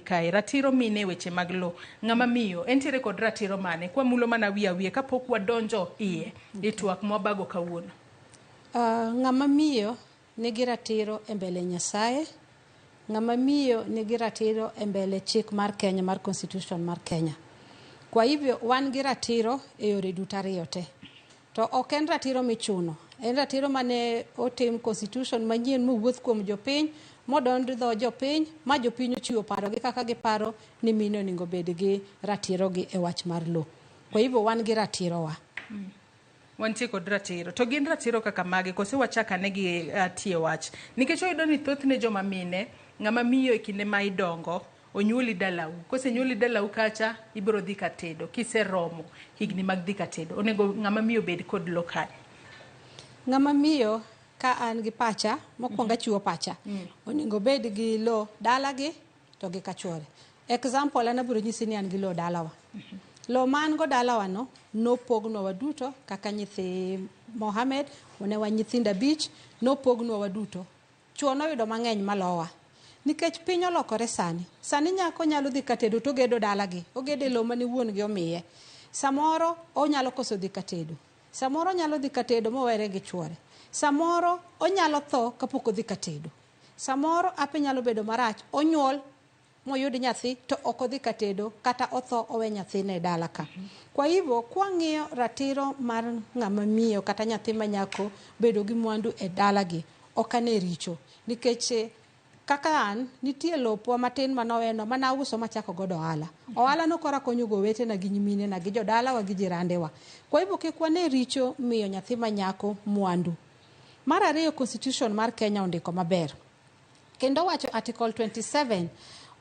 Kae ratiro mine e weche mag lo, ng'ama miyo entiere kod ratiro mane? Kwamulo mana wiye awiye kapok wadonjo iye e twak mwabago kawuono. Ng'ama miyo nigi ratiro e mbele Nyasaye, ng'ama miyo nigi ratiro e mbele chik mar Kenya mar constitution mar Kenya. Kwa hivyo wan gi ratiro e yore duto ariyo te. To ok en ratiro michuno, en ratiro mane otim constitution manyien mowuoth kuom jopiny, modond dho jopiny, ma jopiny ochiwo parogi kaka giparo ni mine onego bed gi ratirogi e wach mar lo. Kwa hivyo wan gi ratirowa. Wantie kod ratiro. To gin ratiro kaka mage kose wachak ane gi tie wach? Nikech wayudo ni thothne joma mine, ng'ama miyo e kinde ma idongo, onyuoli dalau. Kosenyuoli dalau kacha, ibiro dhi ka tedo. Kiseromo higni mag dhi ka tedo, onego ng'ama miyo bed kod lo kanye? Ng'ama miyo ka an gi pacha, mokwongo achiwo pacha, onego obed gi lo dalagi to gi kachuore. Example, an abiro nyisi ni an gi lo dalawa. Lo ma an go dalawa no, nopognwa waduto kaka nyithi Mohamed, ne wan nyithindo 5, nopognwa waduto. Chuo noyudo mang'eny malowa. Nikech piny olokore sani. Sani nyako nyalo dhi katedo to ogedo dalagi. Ogedo e lowo mane wuon gi omiye. Samoro onyalo koso dhi katedo. Samoro onyalo dhi katedo mowere gi chuore. Samoro onyalo tho kapok odhi katedo. Samoro ape nyalo bedo marach, onyuol moyud nyathi to ok odhi katedo kata otho owe nyathine e dala ka. Kwa hivyo kwang'iyo ratiro mar ng'ama miyo kata nyathi ma nyako bedo gi mwandu e dalagi ok ane richo nikech kaka an nitie lopwa matin manowenwa mana auso machako godo ohala. Ohala no koro akonyo go owetena gi nyiminena gi jodalawa gi jirandewa. Kwa hivyo kik wane richo miyo nyathi ma nyako mwandu. Mar ariyo, constitution mar Kenya ondiko maber. Kendo wacho article 27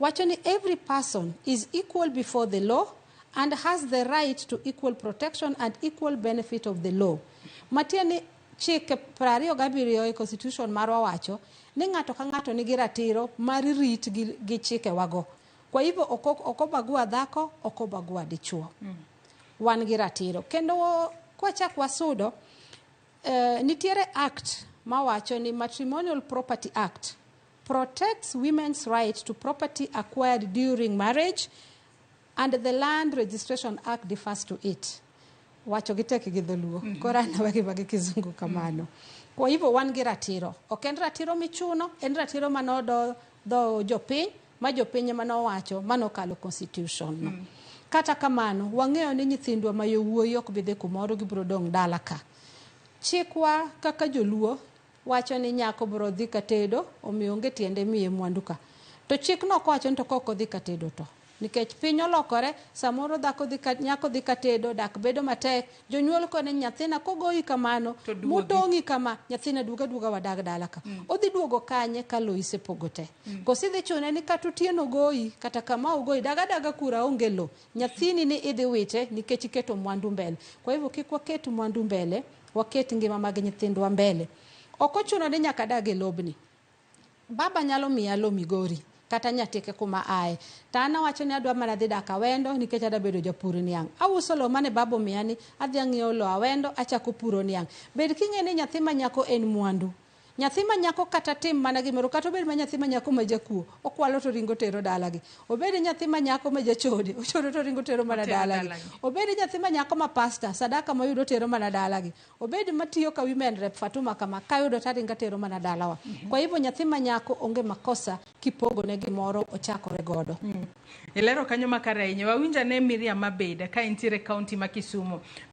wacho ni every person is equal before the law and has the right to equal protection and equal benefit of the law. Matiende ni chike 27 e constitution marwa wacho ni ng'ato ka ng'ato nigi ratiro mar rit gi chikewago. Kwa hivyo ok obagua dhako, ok obagua dichuo. Wan gi ratiro. Kendo kwachak wasudo, nitiere act mawacho ni Matrimonial Property Act protects women's right to property acquired during marriage and the Land Registration Act defers to it. Wacho gi tek gi dholuo. Koro an awegi magi kizungu kamano. Kwa hivyo wan gi ratiro. Ok en ratiro michuno, en ratiro manodo dho jopiny, ma jopiny ema nowacho manokalo constitution no. Kata kamano, wang'eyo ni nyithindwa ma yowuoyi ok bi dhi kumoro, gibiro dong' dala ka. Chikwa kaka joluo wacho ni nyako biro dhi katedo, omiyo onge tiende miye mwandu ka. To chik no ok wacho ni to kok odhi katedo to. Nikech piny olokore, samoro dhako dhi ka, nyako dhi katedo, dak bedo matek. Jonyuol kone nyathina kogoyi kamano, To duogi. motong'i kama, nyathina duoga duoga wadag dala ka. Odhi duogo kanye ka lo isepogo te. Koso idhi chune ni kata otieno goyi, kata kama ogoyi, daga daga kura onge lo. Nyathini ni idhi wite nikech iketo mwandu mbele. Kwa hivyo kik waket mwandu mbele, waket ngima mag nyithindwa mbele. Ok ochuno ni nyaka dag e lobni. Baba nyalo miya lo Migori kata Nyatike kuma aye. To an awacho ni adwa mana dhi dak Awendo nikech adwa bedo japur niang'. Auso lo mane baba omiya ni, adhi ang'iewo lo Awendo, achako puro niang'. Bed king'e ni nyathi ma nyako en mwandu. Nyathi ma nyako kata tim mana gimoro, kata obed ma nyathi ma nyako ma jakuo, okwalo to ringo tero dalagi. Obed nyathi ma nyako ma jachode, ochodo to ringo tero mana Otero dalagi. dalagi. Obed nyathi ma nyako ma pasta, sadaka moyudo tero mana dalagi. Obed matiyo ka women rep Fatuma kama, kayudo taringa tero mana dalawa. Kwa hivyo nyathi ma nyako onge makosa kipogone gimoro ochakore godo. Ilero kanyo makare ahinya. Wawinj ane Miriam Mabeda ka entiere kaunti ma Kisumu.